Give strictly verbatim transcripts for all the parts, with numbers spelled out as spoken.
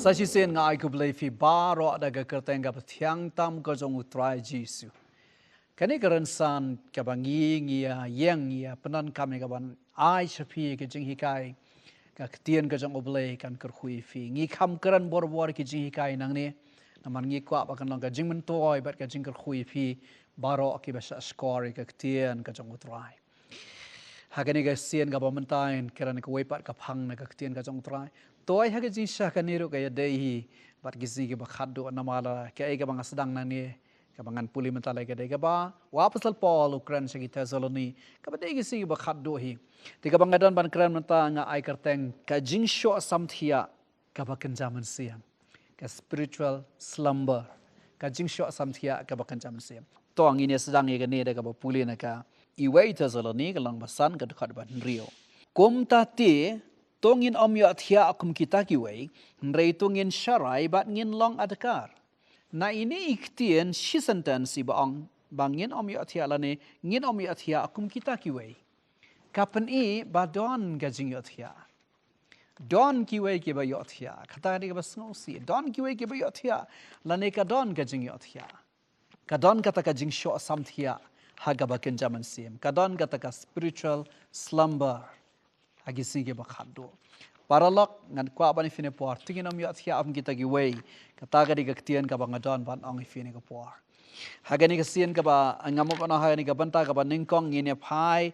Sa shisien nga ai khublei ïa phi baroh da ka kyrteng kaba thiang tam ka jong u Trai Jisu. Kane ka rynsan kaba ngi ngi ïa ïeng ngi ïa pyndonkam ïa kaban ai sha phi ka jinghikai, ka ktien ka jong u Blei kan kyrkhu ïa phi. Ngi kham kren bor bor ki jinghikai nangne, namar ngi kwah ba kan long ka jingmyntoi bad ka jingkyrkhu ïa phi baroh kiba shah shkor ïa ka ktien ka jong u Trai. Ha kane ka sien kaba mynta ngin kren kawei pat ka phang na ka ktien ka jong u Trai. To ai ha ka jingshah kane ruh ka ïadei hi bad ki sngi kiba khatduh, namar la kaei kaba nga sdang nangne, kaba ngan pule mynta la ka dei kaba u Apostol Paul u kren sha ki Thessaloni, kaba dei ki sngi kiba khatduh hi. Te kaba nga don ban kren mynta nga ai kyrteng ka jingshoh samthiah kaba kynja mynsiem, ka spiritual slumber, ka jingshoh samthiah kaba kynja mynsiem. To ngin ïa sdang ïa kane da kaba pule na ka iwei Thessaloni ka lynnong ba san ka dkhot ba hynriew. Kumta te, to ngin ym ïohthiah kum kita kiwei, hynrei to ngin sharai bad ngin long adkar. Na ine i ktien shi sentence iba ong ba ngin ym ïohthiah lane ngin ym ïohthiah kum kita kiwei, ka pyni ba don ka jingïohthiah. Don kiwei kiba ïohthiah. Kata ka dei kaba sngewsih. Don kiwei kiba ïohthiah lane ka don ka jingïohthiah. Ka don kata ka jingshoh samthiah ha kaba kynja mynsiem. Ka don kata ka spiritual slumber ha ki sngi kiba khatduh. Paralok, ngan kwah ban ïa phi na por, to ngin ym ïohthiah kum kita kiwei. Kata ka dei ka ktien kaba nga don ban ong ïa phi na ka por. Ha kane ka sien kaba nga mut ban ong ha kane ka bynta kaba nyngkong ngin ïa phai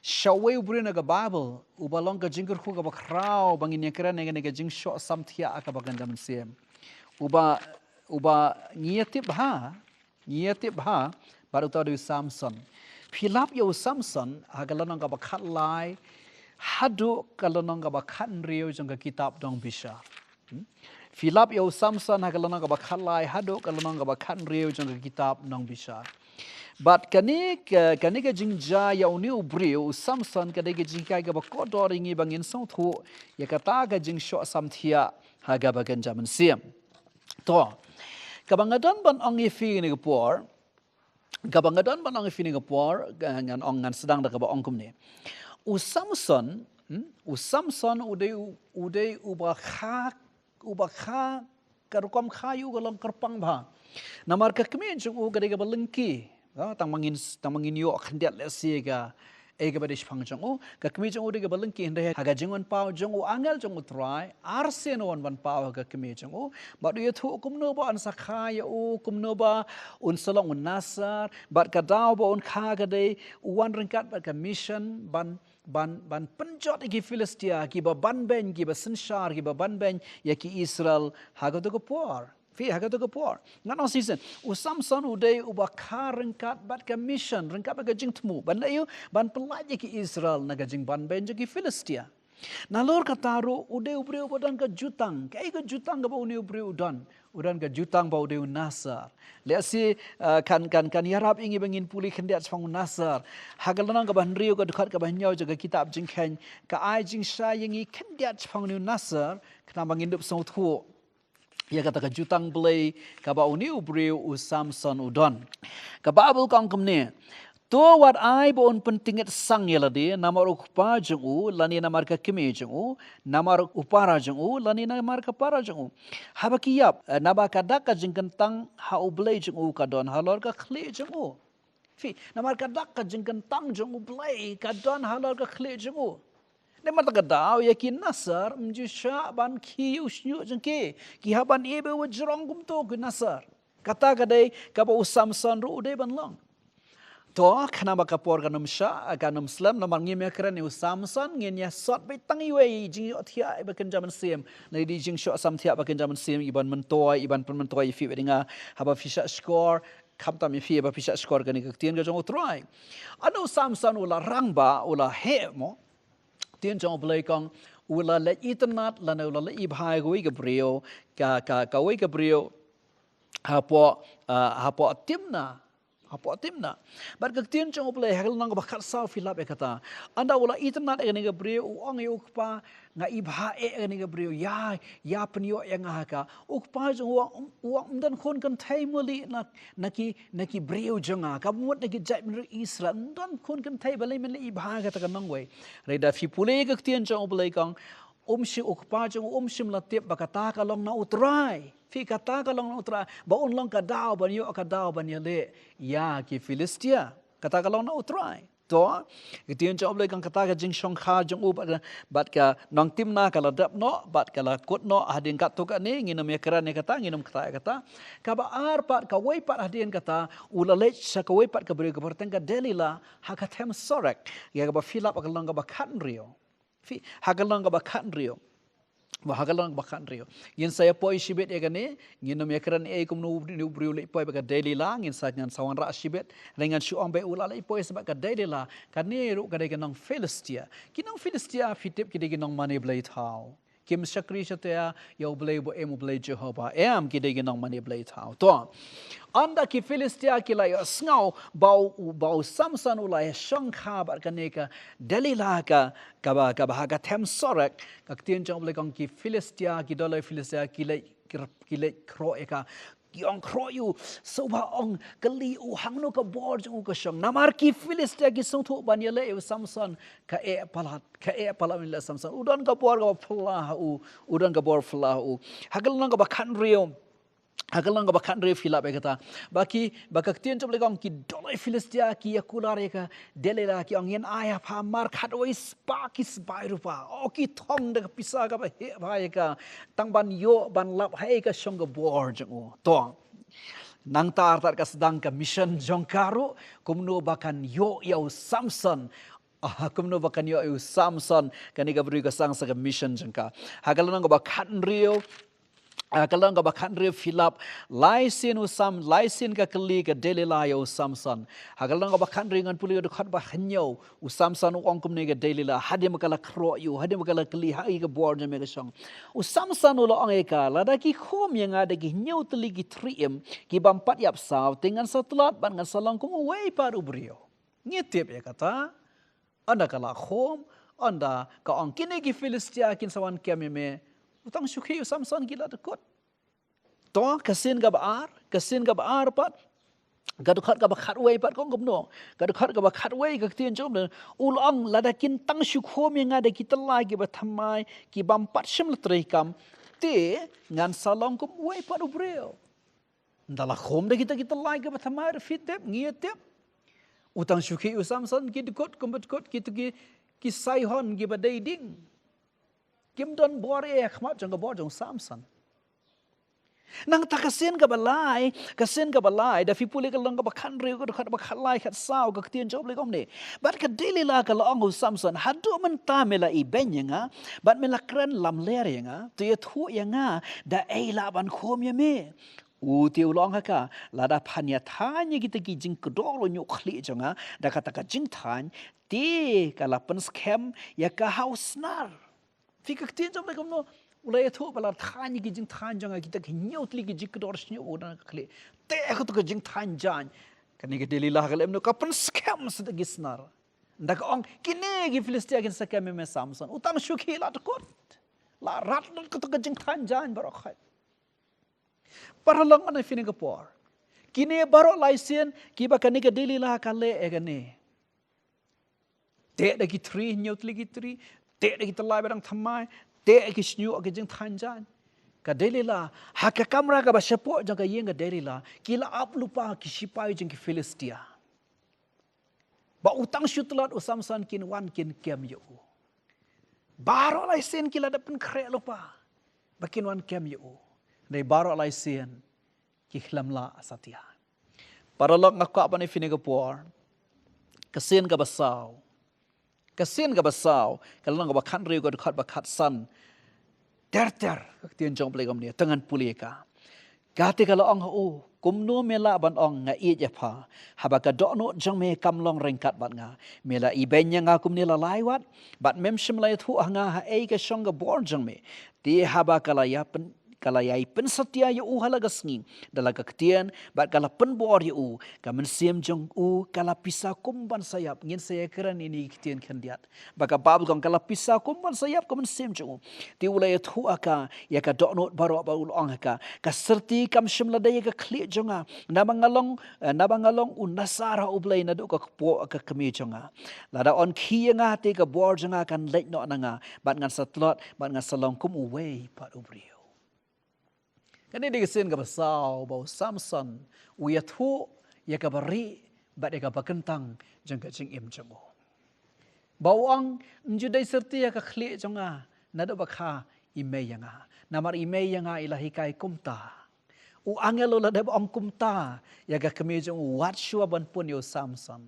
sha uwei u briew na ka Baibl uba long ka jingkyrkhu kaba khraw ba ngin ïa kren ïa kane ka jingshoh samthiah kaba kynja mynsiem. Uba, uba ngi ïa tip bha, ngi ïa tip bha bad uta u dei u Samson. Phi lap ïa u Samson ha ka lynnong kaba khatlai haduh ka lynnong kaba khathynriew jong ka kitab Nongbishar. Hmm? Phi lap ïa u Samson ha ka lynnong kaba khatlai haduh ka lynnong kaba khathynriew jong ka kitab Nongbishar. Bad kane ka, kane ka jingjia ïa une u briew u Samson ka dei ka jinghikai kaba kordor ïa ngi ba ngin sngewthuh ïa kata ka jingshoh samthiah ha kaba kynja mynsiem. To, kaba nga don ban ong ïa phi kane ka por, kaba nga don ban ong ïa phi kane ka por, nga, ngan ong, ngan sdang da kaba ong kumne. U Samson, hmm, u Samson u dei u, u dei uba kha, uba kha, ka rukom kha ïa u ka long kyrpang bha. Namar ka kmie jong u ka dei kaba lyngkhi. Ha, tang ma ngin, tang ma ngin ïoh khyndiat lehse ka, eh, kaba dei shaphang jong u. Ka kmie jong u dei kaba lyngkhi, hynrei ha ka jingwan paw jong u angel jong u Trai, arsien u wan ban paw ha ka kmie jong u. Bad u ïathuh kumno ba un sa kha ïa u, kumno ba un sa long u Nasir, bad ka daw ba un kha ka dei u wan ryngkat bad ka mission ban, ban, ban pynjot ïa ki Philistia, kiba banbeiñ, kiba synshar, kiba banbeiñ ïa ki Israel ha kato ka por. Phi, ha kato ka por. Ngan ong shisien, u Samson u dei uba kha ryngkat bad ka mission, ryngkat bad ka jingthmu. Ban leh aïu, ban pyllait ïa ki Israel na ka jingbanbeiñ jong ki Philistia. Nalor kata ruh u dei u briew uba don ka jutang. Kaei ka jutang kaba une u briew u don? U don ka jutang ba u dei u Nasir. Lehse, eh, kan, kan, kan ïarap ïa ngi ba ngin pule khyndiat shaphang u Nasir. Ha ka lynnong kaba hynriew ka dkhot kaba hynñiew jong ka kitab Jingkheiñ ka ai jingshai ïa ngi khyndiat shaphang une u Nasir. Khnang ba ngin dup sngewthuh ïa kata ka jutang Blei kaba une u briew u Samson u don. Ka Baibl ka ong kumne, to wat ai ba un pyntyngit sang ïa lade namar u kpa jong u, lane namar ka kmie jong u, namar u para jong u, lane namar ka para jong u. Haba ki ïap, eh, naba ka dak ka jingkyntang ha u Blei jong u ka don halor ka khlieh jong u. Phi, namar ka dak ka jingkyntang jong u Blei ka don halor ka khlieh jong u. Namar kata ka daw ïa ki Nasir ym ju shah ban khie ïa u shñiuh jong ki. Ki hap ban ïeh bad u jrong kumto ki Nasir. Kata ka dei kaba u Samson ruh u dei ban long. To, khnang ba ka por kan ym shah, kan ym slem, namar ngim ïa kren ïa u Samson, ngin ïa sot beit tang iwei i jingïohthiah iba kynja mynsiem. Lane i jingshoh samthiah ba kynja mynsiem, iban myntoi, iban pynmyntoi ïa phi bad nga, haba phi shah shkor, khamtam ïa phi ba phi shah shkor kane ka ktien ka jong u Trai. Ano u Samson u la rangbah, u la heh mo. Ktien jong u Blei ka ong u la leit itynnad lane u la leit ibha ïa kawei ka briew, ka, ka, kawei ka briew hapoh, ah, hapoh Timna. Hapoh Timna. Bad ka ktien jong u Blei ha ka lynnong kaba khatsaw phi lap ïa kata. Ynda u la itynnad ïa kane ka briew u ong ïa u kpa, nga ibha eh ïa kane ka briew, ïa, ïa pynïoh ïa nga ha ka. U kpa jong u u ong, ym don khun kynthei mo lei na, na ki, na ki briew jong nga, ka mut na ki jaitbynriew Israel, ym don khun kynthei, balei men leit ibha ha kata ka nongwei. Hynrei da phi pule ïa ka ktien jong u Blei ka ong, um shym, u kpa jong u um shym la tip ba kata ka long na U Trai. Phi, kata ka long na U Trai, ba un long ka daw ban ïoh, ka daw ban ïaleh ïa ki Philistia. Kata ka long na U Trai. To, ka ktien jong U Blei ka ong kata ka jingshongkha jong u bad, bad ka nongtim na ka la dep noh, bad ka la kut noh hadien katto katne. Ngin ym ïakren ïa kata, ngin ym kta ïa kata. Kaba ar pat, kawei pat hadien kata, u la leit sha kawei pat ka briew kaba kyrteng ka Delila ha ka them Sorek. Ïa kaba Philip ha ka lynnong kaba khathynriew. Phi, ha ka lynnong kaba khathynriew. Ba ha ka lynnong kaba khathynriew. Ngin sa ïa poi shibit ïa kane, ngin ym ïakren ei kumno u briew, u briew u leit poi bad ka Delila, ngin sa, ngin sa wanrah shibit. Hynrei ngan shu ong ba u la leit poi sa bad ka Delila, kane ruh ka dei ka nong Philistia. Ki nong Philistia, phi tip, ki dei ki nongmane blei thaw. Kim shakri shatia ïa U Blei ba im, U Blei Jehobah. Em, ki dei ki nongmane blei thaw. To. Ynda ki Philistia ki la ïohsngew ba u, ba u Samson u la ïashongkha bad kane ka Delila ka, kaba, kaba ha ka them Sorek, ka ktien jong U Blei ka ong ki Philistia, ki dolloi Philistia, ki leit, ki, ki leit khroh ïa ka. Ki ong khroh ïa u, sngewbha ong, kylli u hangno ka bor jong u ka shong. Namar ki Philistia ki sngewthuh ban ïaleh ïa u Samson, ka eh palat, ka eh palat ban ïaleh Samson. U don ka bor kaba phylla ha u, u don ka bor phylla ha u. Ha ka lynnong kaba khathynriew, ha ka lynnong kaba khathynriew Philip ïa kata. Ba ki, ba ka ktien jong U Blei ka ong ki dolloi Philistia ki ïa kular ïa ka Delila, ki ong, ngin ai ha pha markhatwei spah ki sbai rupa. O, ki thong da ka pisa kaba heh bha ïa ka, tang ban ïoh ban lap ha ka shong ka bor jong u. To. Nangta artat ka sdang ka mission jong ka ruh, kumno ba kan ïoh ïa u Samson. Ah, kumno ba kan ïoh ïa u Samson, kane ka briew ka sdang sa ka mission jong ka. Ha ka lynnong kaba khathynriew, ha ka lynnong kaba khathynriew Philip, lai sien u Sam, lai sien ka kylli ka Delila ïa u Samson. Ha ka lynnong kaba khathynriew ngan pule ka dkhot ba hynñiew, u Samson u ong kumne ïa ka Delila, hadien ba ka la khroh ïa u, hadien ba ka la kylli ha ïa ka bor jong me ka shong. U Samson u la ong ïa ka, lada ki khum ïa nga da ki hynñiew tylli ki thri im, ki bym pat ïap saw, te ngan sa tlot bad ngan sa long kum uwei pat u briew. Ngi tip ïa kata, ynda ka la khum, ynda ka ong kine ki Philistia kin sa wan kem ïa me, u tang shu khie u Samson ki la dkut. To, ka sien kaba ar, ka sien kaba ar pat, ka dkhot kaba khatwei pat ka ong kumno. Ka dkhot kaba khatwei ka ktien jong U Blei, u la ong lada kin tang shu khum ïa nga da ki tyllai kiba thymmai, ki bym pat shym la treikam, te ngan sa long kum uwei pat u briew. Ynda la khum da kita ki tyllai kiba thymmai ruh phi tip, ngi ïa tip. U tang shu khie u Samson ki dkut, kumba dkut kito ki, ki saihon kiba dei ding. Kim don bor ei ha khmat jong ka bor jong u Samson. Nangta ka sien kaba lai, ka sien kaba lai, da phi pule ka lynnong kaba khathynriew, ka dkhot ba khatlai, khatsaw, ka ktien jong U Blei ka ong kumne. Bad ka Delila ka la ong ha u Samson, haduh mynta me la ibeiñ ïa nga, bad me la kren lamler ïa nga, to ïathuh ïa nga, da ei lah ban khum ïa me. U te u la ong ha ka, lada phan ïa thaiñ ïa kita ki jingkdor u ñiuh khlieh jong nga, da kata ka jingthaiñ, te ka la pynskhem ïa ka ha u snar. Phi, ka ktien jong U Blei kumno, u la ïathuh ba la thaiñ ïa ki jingthaiñ jong nga, kita ki hynñiew tylli ki jingkdor shñiuh u don khlieh. Te kato ka jingthaiñ jaiñ. Kane ka Delila ka leh kumno, ka pynskhem sa da ki snar. Ynda ka ong, kine ki Philistia kin sa kem ïa me Samson. U tang shu khie la dkut. La rat lut kato ka jingthaiñ jaiñ baroh khoit. Paralok, ha kane ka por, kine baroh lai sien kiba kane ka Delila ka leh ïa kane. Teh da ki thri, hynñiew tylli ki thri, teh da ki tyllai ba dang thymmai, teh da ki shñiuh ki jingthaiñ jaiñ. Ka Delila, ha ka kamra kaba shapoh jong ka ïing ka Delila, ki la ap lypa ki shipai jong ki Philistia. Ba u tang shu tlot u Samson kin wan kin kem ïa u. Baroh lai sien ki la dep pynkhreh lypa ba kin wan kem ïa u. Hynrei baroh lai sien ki khlem lah satia. Paralok, nga kwah ban ïa phi ha kane ka por, ka sien kaba saw, ka sien kaba saw, ka lynnong kaba khathynriew, ka dkhot ba khatsan. Ter ter, ka ktien jong U Blei kumne, to ngan pule ïa ka. Kata ka la ong ha u, kumno me lah ban ong nga ïeit ïa pha, haba ka dohnud jong me kam long ryngkat bad nga? Me la ibeiñ ïa nga kumne la lai wat, bad mem shym la ïathuh ha nga ha ei ka shong ka bor jong me. Te haba ka la ïa pyn-, Ka la ïai pynsatia ïa u ha la ka sngi da la ka ktien, bad ka la pynbor ïa u. Ka mynsiem jong u ka la pisa kum ban sa ïap. Ngin sa ïakren ïa kine ki ktien khyndiat. Ba ka Baibl ka ong ka la pisa kum ban sa ïap ka mynsiem jong u. Te u la ïathuh ha ka ïa ka dohnud baroh, bad u la ong ha ka, ka syrti kam shym la dei ïa ka khlieh jong nga. Naba nga long, eh, naba nga long u Nasar ha U Blei naduh ka kpoh ka kmie jong nga. Lada yn khie ïa nga te ka bor jong nga kan leit noh na nga, bad ngan sa tlot, bad ngan sa long kum uwei pat u briew. Kane dei ka sien kaba saw ba u Samson u ïathuh ïa kaba rieh bad ïa kaba kyntang jong ka jingim jong u. Ba u ong, ym ju dei syrti ïa ka khlieh jong nga, naduh ba kha i mei ïa nga. Namar i mei ïa nga i la hikai kumta. U angel u la dep ong kumta ïa ka kmie jong u wat shuwa ban pun ïa u Samson.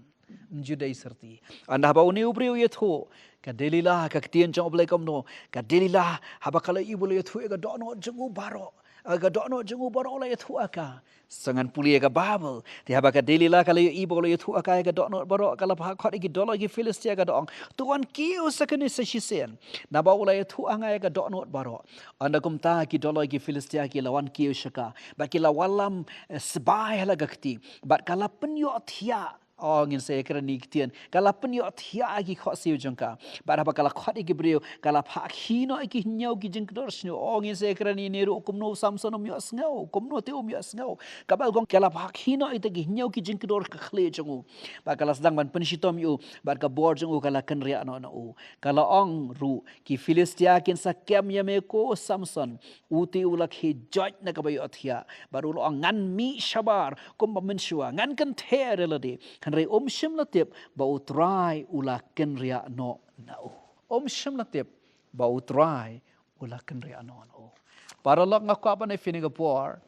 Ym ju dei syrti. Ynda haba une u briew u ïathuh, ka Delilah, ka ktien jong U Blei kumno, ka Delilah haba ka la ïohi ba u la ïathuh ïa ka dohnud jong u baroh, ïa ka dohnud jong u baroh u la ïathuh ha ka. Sa ngan pule ïa ka Baibl. Te haba ka Delilah ka la ïohi ba u la ïathuh ha ka ïa ka dohnud baroh, ka la phah khot ïa ki doloi ki Philistia, ka da ong, to wan kiew sa kane sa shisien, naba u la ïathuh ha nga ïa ka dohnud baroh. Ynda kumta ki doloi ki Philistia ki la wan kiew sha ka, bad ki la wallam, eh, sbai ha la ka kti, bad ka la pynïohthiah. O, ngin sa ïakren ïa ki ktien. Ka la pynïohthiah ïa ki khohsiew jong ka. Bad haba ka la khot ïa ki briew, ka la phah khie noh ïa ki hynñiew ki jingkdor shñiuh. O, ngin sa ïakren ïa une ruh, kumno u Samson um ïohsngew, kumno te um ïohsngew. Ka Baibl ka ong ka la phah khie noh ïa kita ki hynñiew ki jingkdor ka khlieh jong u. Bad ka la sdang ban pynshitom ïa u, bad ka bor jong u ka la kynriah noh na u. Ka la ong ruh, ki Philistia kin sa kem ïa me ko Samson. U te u la khie joit na kaba ïohthiah. Bad u la ong, ngan mih shabar kumba mynshuwa, ngan kyntheh ïa lade. Hynrei um shym la tip ba U Trai u la kynriah noh na u. Um shym la tip ba U Trai u la kynriah noh na u. Paralok, nga kwah ban ong ïa phi ha kane ka por,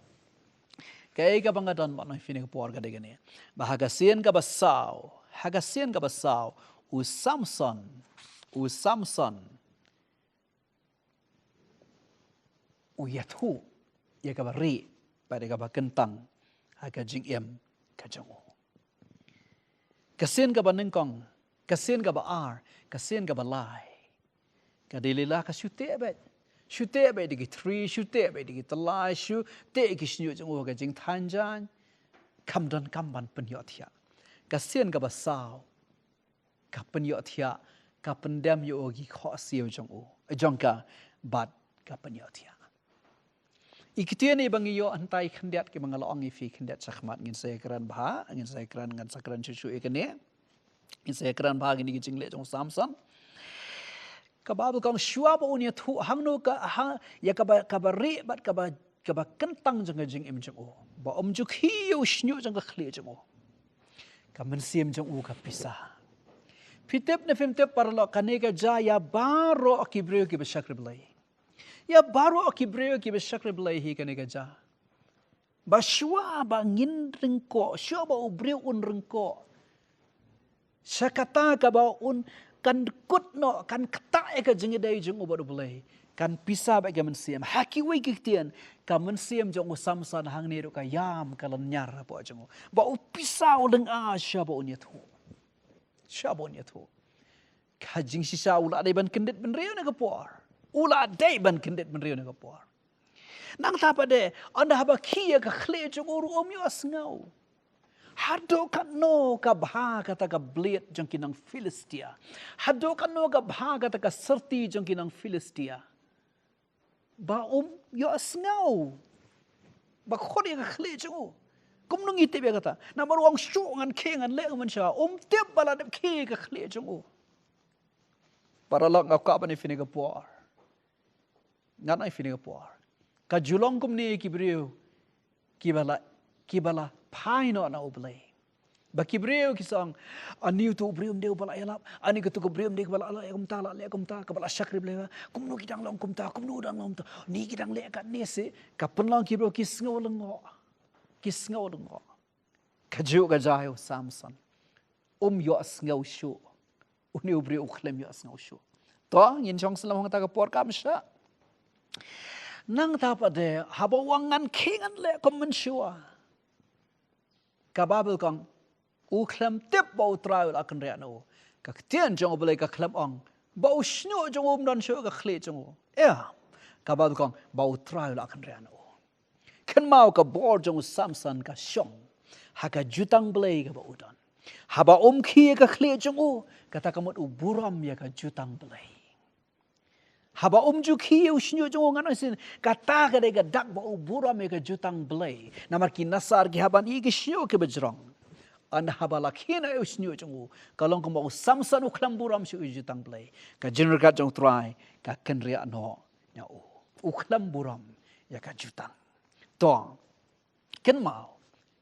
kaei kaba nga don ban ong ïa phi ha kane ka por ka dei kane, ba ha ka sien kaba saw, ha ka sien kaba saw, u Samson, u Samson u ïathuh ïa kaba rieh bad ïa kaba kyntang ha ka jingim ka jong u. Ka sien kaba nyngkong, ka sien kaba ar, ka sien kaba lai, ka Delilah ka shu teh beit. Shu teh beit da ki thri, shu teh beit da ki tyllai, shu teh ïa ki shñiuh jong u ha ka jingthaiñ jaiñ. Kam donkam ban pynïohthiah. Ka sien kaba saw, ka pynïohthiah, ka pyndem ïa u ha ki khohsiew jong u, jong ka, bad ka pynïohthiah. Ïa ki ktien ba ngi ïoh hangtai khyndiat kiba nga la ong ïa phi khyndiat shakhmat, ngin sa ïakren bha, ngin sa ïakren, ngan sa kren shuh shuh ïa kane. Ngin sa ïakren bha ïa kine ki jingleh jong u Samson. Ka Baibl ka ong shuwa ba un ïathuh hangno ka, ha, ïa kaba, kaba rieh bad kaba, kaba kyntang jong ka jingim jong u, ba um ju khie ïa u shñiuh jong ka khlieh jong u, ka mynsiem jong u ka pisa. Phi tip ne phim tip paralok, kane ka jia ïa baroh ki briew kiba shakri Blei. Ïa baroh ki briew kiba shakri Blei hi kane ka jia. Ba shuwa ba ngin ryngkoh, shuwa ba u briew un ryngkoh sha kata kaba un kan kut noh, kan ktah ïa ka jingïadei jong u bad U Blei, kan pisa bad ka mynsiem. Ha kiwei ki ktien, ka mynsiem jong u Samson hangne ruh ka ïam ka lynñiar hapoh jong u. Ba u pisa, u lyngngoh shuwa ba un ïathuh. Shuwa ba un ïathuh. Ka jingshisha u la dei ban kyndit bynriew ha kane ka por. U la dei ban kyndit bynriew ha kane ka por. Nangta pat de, ynda haba khie ïa ka khlieh jong u ruh um ïohsngew. Haduh katno ka bha kata ka bliat jong ki nong Philistia. Haduh katno ka bha kata ka syrti jong ki nong Philistia. Ba um ïohsngew. Ba khot ïa ka khlieh jong u. Kumno ngi tip ïa kata? Namar u ong shuh ngan khie ngan leh kum mynshuwa. Um tip ba la dep khie ïa ka khlieh jong u. Paralok, nga kwah ban ong ïa phi ha kane ka por. Ngan ong ïa phi ha kane ka por. Ka ju long kumne ki briew kiba la, kiba la phai noh na U Blei. Ba ki briew ki sa ong, ani uto u briew um dei uba la ïalap, ani kato ka briew um dei kaba la leh kumta, la leh kumta, kaba la shakri Blei ba. Kumno ki dang long kumta, kumno dang long kumta. Ni ki dang leh katne seh, ka pynlong ki briew ki sngew lyngngoh. Ki sngew lyngngoh. Kajuh ka jia ïa u Samson. Um ïohsngew shuh. Une u briew u khlem ïohsngew shuh. To, ngin shong slem hangta ka por kam shah. Nangta pat de, haba u ong ngan khie ngan leh kum mynshuwa. Ka Baibl ka ong, u khlem tip ba U Trai u la kynriah na u. Ka ktien jong U Blei ka khlem ong ba u shñiuh jong u um don shuh ha ka khlieh jong u. Ïa. Ka Baibl ka ong ba U Trai u la kynriah na u. Kynmaw ka bor jong u Samson ka shong ha ka jutang blei kaba u don. Haba um khie ïa ka khlieh jong u, kata ka mut u burom ïa ka jutang blei. Haba um ju khie ïa u shñiuh jong u, ngan ong shisien, kata ka dei ka dak ba u burom ïa ka jutang blei. Namar ki Nasar ki hap ban ïoh ïa ki shñiuh kiba jrong. Hynda haba la khie noh ïa u shñiuh jong u, ka long kumba u Samson u khlem burom shuh ïa ka jutang blei. Ka jingryngkat jong U Trai ka kynriah noh ïa u. U khlem burom ïa ka jutang. To, kynmaw,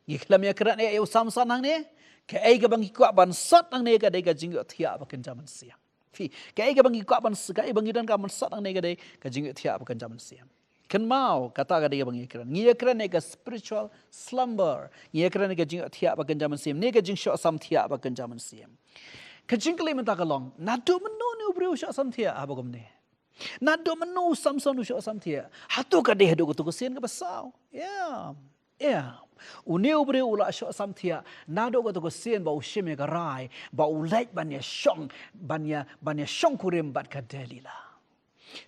ngi khlem ïakren ïa u Samson hangne. Kaei kaba ngi kwah ban sot hangne ka dei ka jingïohthiah ba kynja mynsiem. Phi, kaei kaba ngi kwah ban s-, kaei ba ngi donkam ban sot hangne ka dei ka jingïohthiah ba kynja mynsiem. Kynmaw, kata ka dei kaba ngi ïakren. Ngi ïakren ïa ka spiritual slumber. Ngi ïakren ïa ka jingïohthiah ba kynja mynsiem, ne ka jingshoh samthiah ba kynja mynsiem. Ka jingkylli mynta ka long, naduh mynno une u briew u shoh samthiah haba kumne? Naduh mynno u Samson u shoh samthiah? Hato ka dei haduh kato ka sien kaba saw? Ïa. Ïa. Une u briew u la shoh samthiah naduh kato ka sien ba u shim ïa ka rai, ba u leit ban ïashong, ban ïa, ban ïashongkurim bad ka Delila.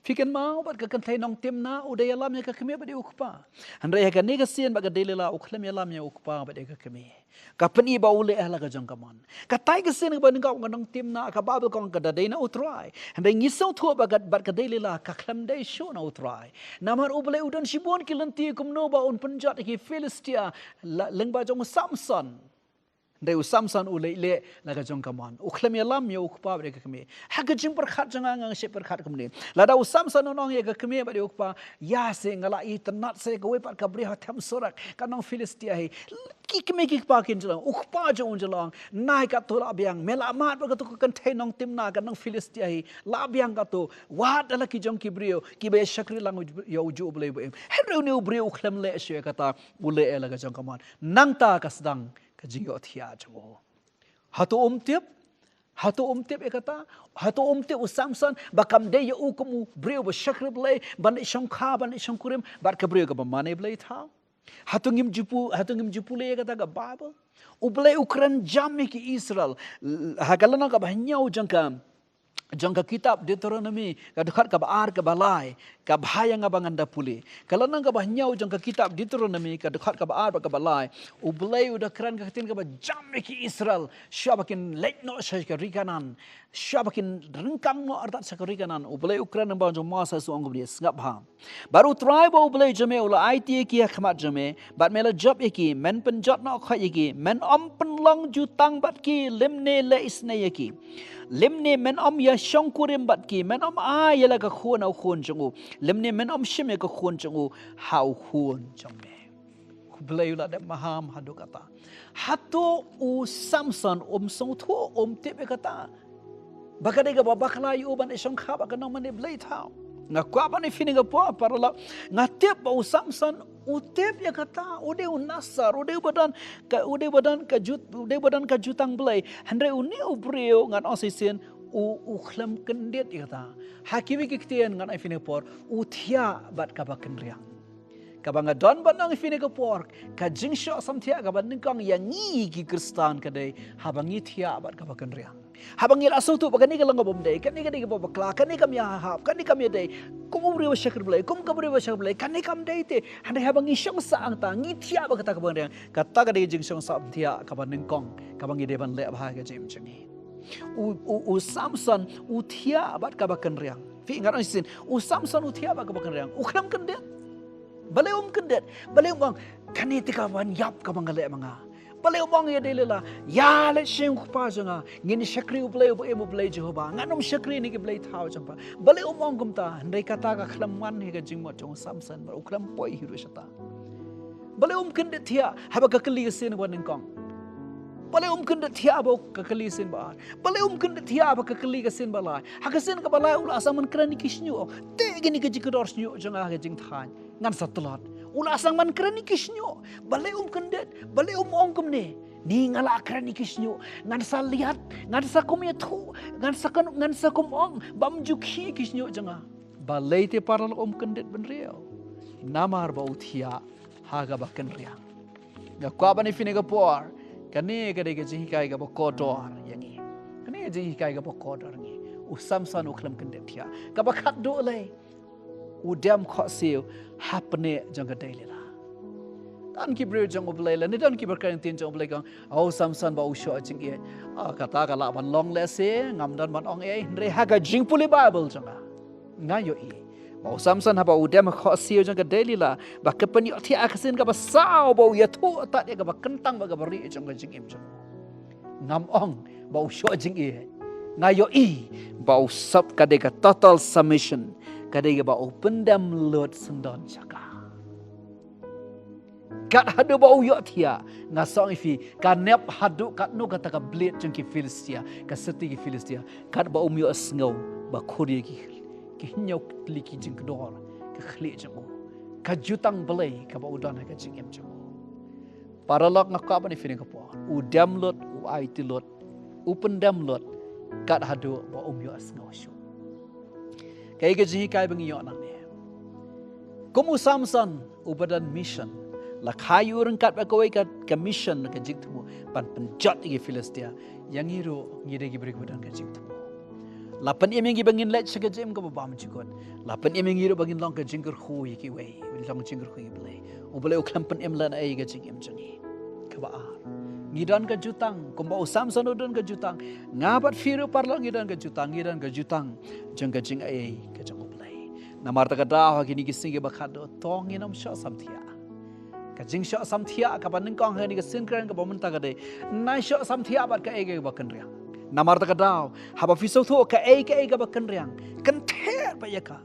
Phi kynmaw, bad ka kynthei nong Timna, u dei ïalam ïa ka kmie bad ïa u kpa. Hynrei ha kane ka sien bad ka Delila u khlem ïalam ïa u kpa bad ïa ka kmie. Ka pyni ba u leh ha la ka jong ka mon. Katai ka sien kaba nyngkong ka nong Timna, ka Baibl ka ong ka da dei na U Trai. Hynrei ngi sngewthuh ba ka, bad ka Delila ka khlem dei shuh na U Trai. Namar U Blei u don shibun ki lynti kumno ba un pynjot ïa ki Philistia la, lyngba jong u Samson. Hynrei u Samson u leh leh la ka jong ka mon. U khlem ïalam ïa u kpa bad ïa ka kmie. Ha ka jingpyrkhat jong nga, nga shait pyrkhat kumne. Lada u Samson un ong ïa ka kmie bad ïa u kpa, ïa se nga la itynnad sa ïa kawei pat ka briew ha them surok, ka nong Philistia hi. Ki kmie ki kpa kin jyllong, u kpa jong un jyllong. Nai kato lah biang, me lah mad bad kato ka kynthei nong Timna ka nong Philistia hi. Lah biang kato, wad da la ki jong ki briew kiba ïa shakri lang ïa u juh U Blei ba im. Hynrei une u briew u khlem leh shuh ïa kata, u leh ïa la ka jong ka mon. Nangta ka sdang ka jingïohthiah jong u. Hato um tip? Hato um tip ïa kata? Hato um tip u Samson ba kam dei ïa u kum u briew ba shakri Blei, ban leit shongkha, ban leit shongkurim bad ka briew kaba mane blei thaw? Hato ngim ju pu-, hato ngim ju pule ïa kata ka Baibl? U Blei u kren jam ïa ki Israel. L-, ha ka lynnong kaba hynñiew jong ka, jong ka kitab Deuteronomi, ka dkhot kaba ar, kaba lai, kaba ha ïa nga ba ngan da pule. Ka lynnong kaba hynñiew jong ka kitab Deuteronomi, ka dkhot kaba ar bad kaba lai. U Blei u da kren ka ktien kaba jam ïa ki Israel. Shuwa ba kin leit noh sha ka ri Kanaan. Shuwa ba kin ryngkang noh artat sha ka ri Kanaan. U Blei u kren lyngba jong u Moses, u ong kumne, sngap bha. Bad U Trai ba U Blei jong me u la aiti ïa ki ha khmat jong me, bad me la jop ïa ki, men pynjot noh khoit ïa ki, men ym pynlong jutang bad ki, lymne leh isynei ïa ki. Lymne men ym ïa shongkurim bad ki, men ym ai ïa la ka khun ha u khun jong u. Lymne men ym shim ïa ka khun jong u ha u khun jong me. U Blei u la dep maham haduh kata. Hato u Samson um sngewthuh, um tip ïa kata? Ba ka dei kaba bakla ïa u ban ïa shongkha bad ka nongmane blei thaw. Nga kwah ban ïa phi ne nga pyrshah paralok. Nga tip ba u Samson u tip ïa kata, u dei u Nasar, u dei uba don ka, u dei uba don ka jut-, u dei uba don ka jutang blei. Hynrei une u briew ngan ong shisien u, u khlem kyndit ïa kata. Ha kiwei ki ktien ngan ong ïa phi ne por, u thiah bad kaba kynriang. Kaba nga don ban ong ïa phi ne ka por, ka jingshoh samthiah kaba nyngkong ïa ngi ki Khristan ka dei haba ngi thiah bad kaba kynriang. Haba ngi la sngewthuh ba kane ka long kaba ym dei, kane ka dei kaba bakla, kane kam ïahap, kane kam ïadei. Kum u briew ba shakri Blei, kum ka briew ba shakri Blei, kane kam dei te. Hynrei haba ngi shong sah hangta, ngi thiah bad kata kaba kynriang, kata ka dei ka jingshong samthiah kaba nyngkong kaba ngi dei ban leh bha ha ka jingim jong ngi. U, u, u Samson u thiah bad kaba kynriang. Phi, ngan ong shisien, u Samson u thiah bad kaba kynriang. U khlem kyndit. Balei um kyndit? Balei um ong, kane te ka ban ïap kaba nga leh ma nga? Balei um ong ïa Delila, ïa leit sha u kpa jong nga, ngin shakri U Blei uba im, U Blei Jehobah, ngan ym shakri ïa ki blei thaw jong pha? Balei um ong kumta? Hynrei kata ka khlem wan ha ka jingmut jong u Samson, bad u khlem poi hi ruh shata. Balei um kyndit thiah haba ka kylli ka sien ba nyngkong? Balei um kyndit thiah haba ka kylli ka sien ba ar? Balei um kyndit thiah haba ka kylli ka sien ba lai? Ha ka sien kaba lai u la sdang ban kren ïa ki shñiuh. Te kine ki jingkordor shñiuh jong nga ha ka jingthaw, ngan sa tlot. U la sdang ban kren ïa ki shñiuh. Balei um kyndit? Balei um ong kumne? Ni nga la kren ïa ki shñiuh, ngan sa liat, ngan sa kum ïathuh, ngan sa kum, ngan sa kum ong ba ym ju khie ki shñiuh jong nga. Balei te paralok um kyndit bynriew? Namar ba u thiah ha kaba kynriang. Nga kwah ban ïa phi ne ka por, kane ka dei ka jinghikai kaba kordor ïa ngi. Kane ka jinghikai kaba kordor ïa ngi. U Samson u khlem kyndit thiah. Kaba khatduh lei, u dem khohsiew hapdeng jong ka Delilah. Don ki briew jong U Blei lane don ki bor ka ktien jong U Blei ki ong, "O Samson, ba u shoh jingïeit." Ah, kata ka lah ban long lehse, ngam don ban ong ei, hynrei ha ka jingpule Baibl jong nga, nga ïohi ba u Samson haba u dem khohsiew jong ka Delilah, ba ka pynïohthiah ka sien kaba saw ba u ïathuh tad ïa kaba kyntang bad kaba rieh jong ka jingim jong u. Ngam ong ba u shoh jingïeit. Nga ïohi ba u sop ka dei ka total submission, ka dei kaba u pyndem lut syndon sha ka. Kat haduh ba u ïohthiah, nga sa ong ïa phi, ka nep haduh katno kata ka blied jong ki Philistia, ka syrti ki Philistia, kat ba um ïohsngew ba khur ïa ki, ki hynñiew tylli ki jingkdor ka khlieh jong u. Ka jutang Blei kaba u don ha ka jingim jong u. Paralok, nga kwah ban ïa phi ha kane ka por, u dem lut, u aiti lut, u pyndem lut, kat haduh ba um ïohsngew shuh. Kaei ka jinghikai ba ngi ïoh nangne? Kum u Samson uba don mission, la kha ïa u ryngkat bad kawei ka, ka mission, ka jingthmu ban pynjot ïa ki Philistia. Ïa ngi ruh ngi dei ki briew kiba don ka jingthmu. La pynim ïa ngi ba ngin leit sha ka jingim kaba bymjukut. La pynim ïa ngi ruh ba ngin long ka jingkyrkhu ïa kiwei, long jingkyrkhu ïa U Blei. U Blei u khlem pynim lehnohei ïa ka jingim jong ngi. Kaba ar, ngi don ka jutang kumba u Samson u don ka jutang. Nga bad phi ruh paralok ngi don ka jutang, ngi don ka jutang jong ka jingaiei ka jong U Blei. Namar kata ka daw ha kine ki sngi kiba khadduh, to ngin ym shoh samthiah. Ka jingshoh samthiah kaba nyngkong ha kane ka sien kren kaba mynta ka dei, nai shoh samthiah bad kaei kaei kaba kynriang. Namar kata ka daw, haba phi sngewthuh kaei kaei kaba kynriang, kynther bha ïa ka.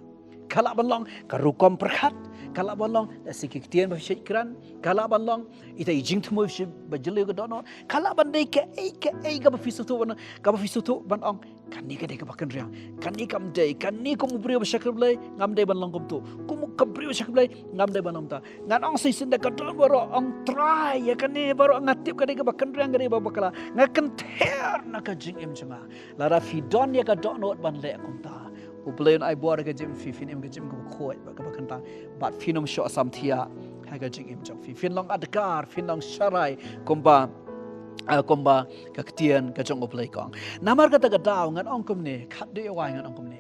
Ka lah ban long ka rukom pyrkhat, ka lah ban long lehse ki ktien ba phi shait kren, ka lah ban long ita i jingthmu ba jylliew ka dohnud, ka lah ban dei kaei kaei kaba phi sngewthuh ban, kaba phi sngewthuh ban ong, kane ka dei kaba kynriang, kane kam dei, kane kum u briew ba shakri Blei ngam dei ban long kumto, kum u ka briew ba shakri Blei ngam dei ban long kumta. Ngan ong shisien da ka don baroh, ong Trai, ïa kane baroh nga tip ka dei kaba kynriang, ka dei kaba bakla. Nga kynther na ka jingim jong nga. Lada phi don ïa ka dohnud ban leh kumta, U Blei un ai bor ha ka jingim phi, phin im ka jingim kaba khuid bad kaba kyntang, bad phin ym shoh samthiah ha ka jingim jong phi. Phin long adkar, phin long sharai, kumba, ah, kumba ka ktien ka jong U Blei ka ong. Namar kata ka daw ngan ong kumne, khatduh wai ngan ong kumne.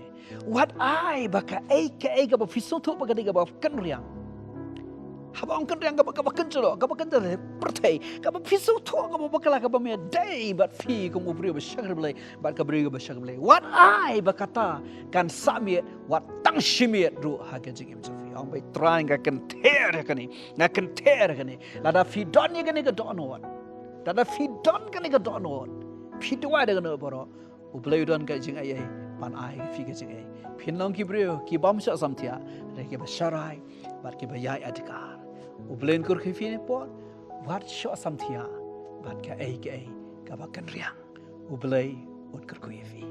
Wat ai ba kaei kaei kaba phi sngewthuh ba ka dei kaba kynriang. Haba ong kynriang, kaba, kaba kynjro, kaba kynjro pyrthei, kaba phi sngewthuh kaba bakla, kaba ym dei bad phi kum u briew ba shakri Blei bad ka briew ba shakri Blei. Wat ai ba kata kan sah miet, wat tang shi miet ruh ha ka jingim jong phi. Ong ba Trai, nga kynther ïa kane, nga kynther ïa kane. Lada phi don ïa kane ka dohnud, lada phi don kane ka dohnud, phi duwai da ka dohnud baroh, U Blei u don ka jingaiei ban ai phi ka jingaiei. Phin long ki briew ki bym shoh samthiah, hynrei kiba sharai bad kiba ïai adkar. U Blei un kyrkhu ïa phi ha kane ka por, wat shoh samthiah bad kaei kaei kaba kynriang. U Blei un kyrkhu ïa phi.